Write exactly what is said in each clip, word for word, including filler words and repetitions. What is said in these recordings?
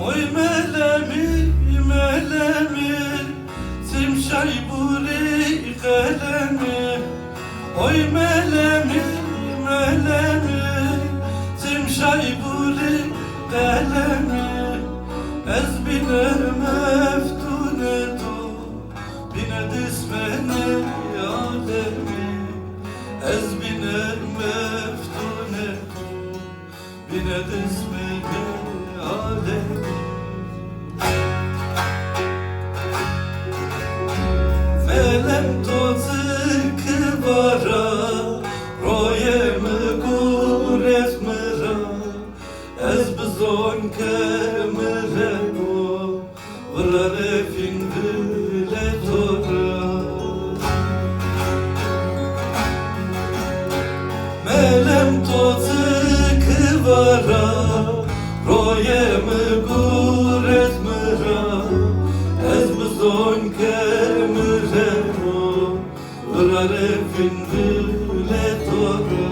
Oy melemî, melemî, çim şay burî qelemî. Oy melemî, melemî, çim şay burî qelemî. Ez bîne meftûnê to, bîne dismenê alemî. Ez bîne meftûnê to, bîne dismenê alemî. Melem to çi ki vara, royê mi guret mi ra. Ez bizon ke mi rebo, vırarê fîn vilê to ra. Melem to çi ki vara, royê mi guret mi ra. Ez bizon ke mi rebo, vırarê fîn vilê to ra.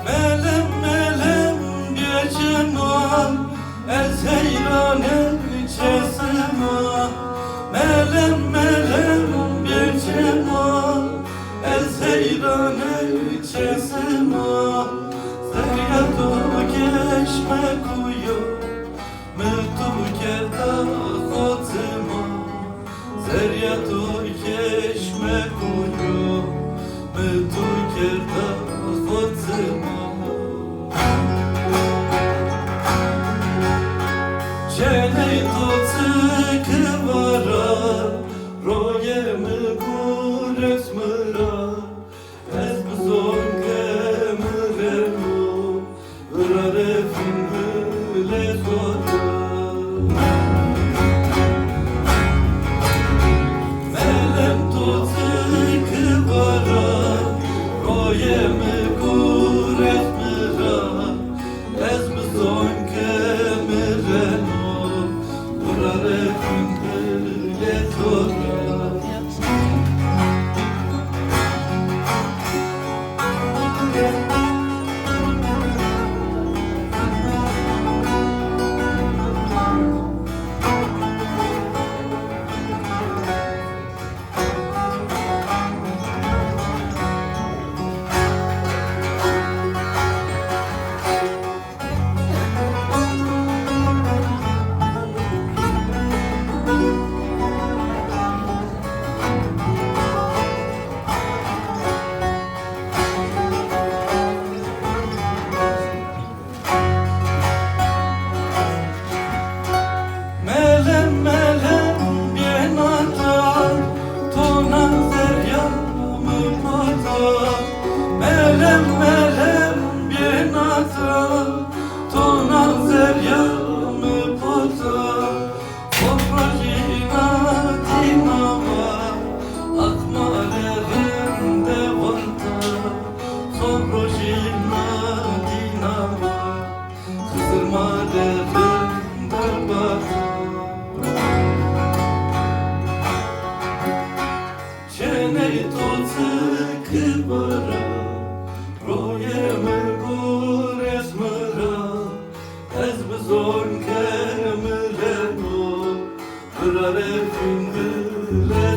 Melem, melem, bê çima, ez heyranê çesima. Melem, melem, bê çima, ez heyranê çesima. Zerrîya to keşme kuyo, mi tu kerda xo çima. Zerrîya to keşme kuyo, mi tu kerda xo çima. Çeney to çi ki vara, royê mi guret mi ra. Ez bizon ke mi reno, vırarê fîn vilê to ra. Melem to çi ki vara, royê mi guret mi ra. Ez bizon ke mi reno, vırarê fîn vilê to ra. Melem, melem, bênata, tona zerrîya mi pota. Melem, melem, bênata, tona zerrîya mi pota. Xo rojîna dîna ma, Haq ma rê rinde vanta. Xo rojîna dîna ma, Xizir ma rê rinde vanta. Çeney to çi ki vara, royê mi guret mi ra. Ez bizon ke mi reno, vırarê fîn vilê